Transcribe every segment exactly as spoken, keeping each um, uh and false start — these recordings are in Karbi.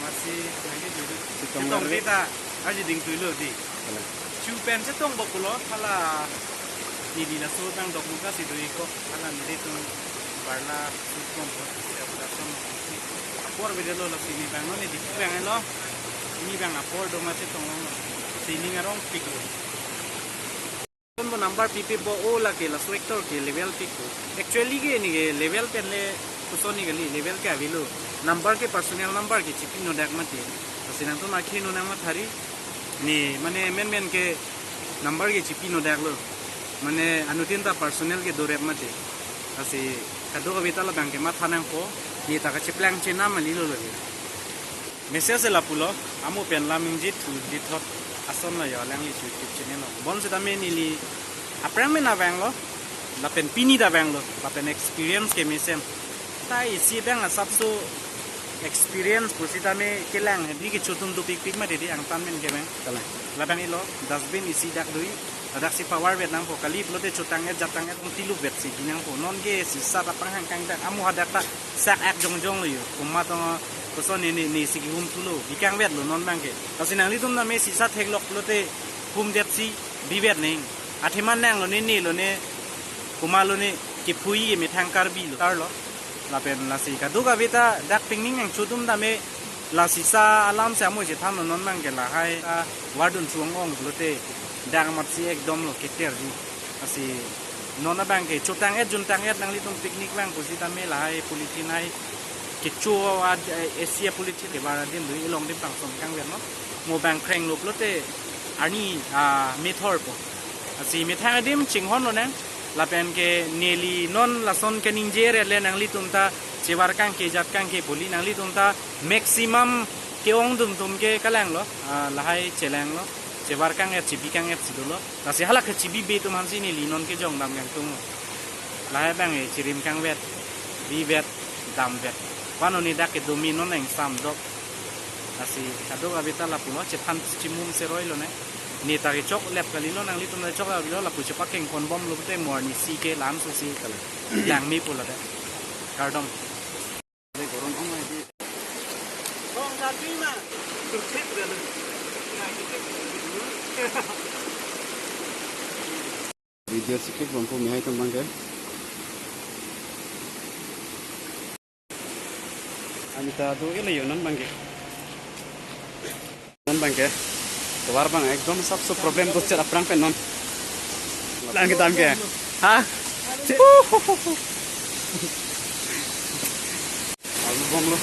Masi, nangji dulu. Chetong Chetong le. Dita, aji ding dulu di. Kalang. Chu pen chetong bok pulo, hala neli laso tang dok muka si dui ko, hala neli tung parla sukon ko, sida budak son. Apor beda lo, lasi ne bang lo, ne di bang lo. Ne bang apor do ma chetong lo. Sining arong pik lo. Kon bo number pipe bo o lake laso actor ke level pik ko. Actually ke ne ke level pen le koson ne kali level ke avelo. Number ke personal number ke chipi no dak mati. Lasi nangtum akhei no nang mathari. Ne mane menmen ke number ke chipi no dak lo. Mane anuttin ta personal ke dorep mati. Lasi kadokave ta labang ke matha nangpo. Ne ta kacheplang chenam ali lo lagi. Message lapulo, amo pen lam ingjit, ingjit thot ason lo yo, alangli YouTube channel lo. Bonsitame neli aphrang pen ta vanglo, lapen pini ta vanglo, lapen experience kemesen. Ta isi bang asapso experience pusitame kelang, hedi kechotum dopikpik ma dedi angtan men ke bang. Kalang. Labang ilo, dustbin isi dak dui, ladak si power vet nangpo kali, pulote chotang-et, jatang-et, ong tilu vet si, di nangpo. Non ke sisa ta panghang kangdak, amo hadak ta sak ak jongjong lo yo. Komat tong koson ne ne ne si kehum thulo. Bikang vet lo non bang ke. Lasi nanglitum tame sisa theklok pulote hum det si bi vet neng. Athema nang lo ne ne lo ne. Komat lo ne kephui ke methang Karbi lo. Tar lo. Lapen lasi kadokave ta dak pingning nang chotum tame la sisa alam si amo chethan lo non bang ke lahai ta wardun chuang ong pulote dak mat si ekdom lo keter di. Lasi non abang ke chotang-et juntang-et nanglitum picnic bang pusitame lahai polythene hai kecho ad, eh, Asia polythene ke bara din dui ilong din pangson kangver no. Mo bang kreng lo pulote arni, ah, methor po. Lasi methang adim chinghon lo nang. Lapen ke neli non lason keningje re le nanglitum ta chevar kangke jat kangke poli nanglitum ta maximum ke-ong dum tum ke kalang lo, ah, lahai chelang lo, chevar kang-et chebi kang-et si dolo. Lasi hala kechebi be tum hansi neli non kejong dam kangtung lo. Lahai bang e chirim kangvet, bi vet, dam vet. Pano ne dak kedomi non engsam dok. Lasi kadokave ta lapulo, chethan chimum seroi lo ne. Ne ta kechok lep kali lo, nanglitum ta chok lep lo, lapu chepak kengkon bom lo te mo arni si ke lam so si kali. Langme pulo de. Kardom. Video si klik bom pu mihai tum bang ke. Amita do ilo yo non bang ke. Non bang ke. Tovar bang ekdom sabso problem do cher aphrang pen non. Lang kedam ke. Ha? Alu bom lo.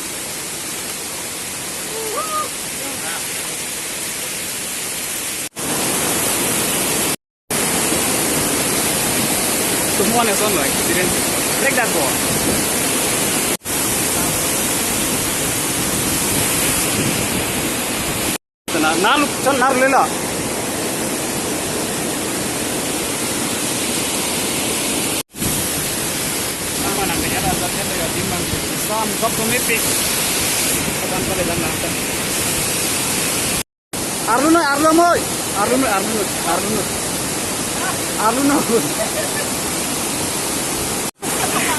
Tumone son lo experience. Break that ball. Na, na, chon na le la. Sama na kaya ada ada ada di mang. Sam kap to mepik. Kapan pala dan nangta. Arlo noi, arlo moi. Arlo noi, arlo noi, arlo noi. Arlo noi.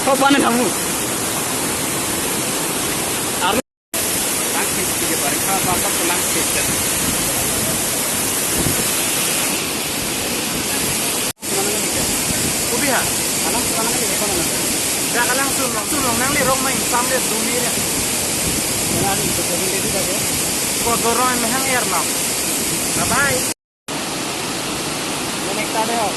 Kau panen kamu? Arlo. Langpik, tiga barang kau apa apa ke langpik. Kubi ha? Alang semangat lagi, apa namanya? Ya, alang sun long, sun long nangli rong main sampai dumi ya. Nangli itu jadi dia juga ya. Ko dorong mehang air nam. Bye bye. Nenek tadi ho.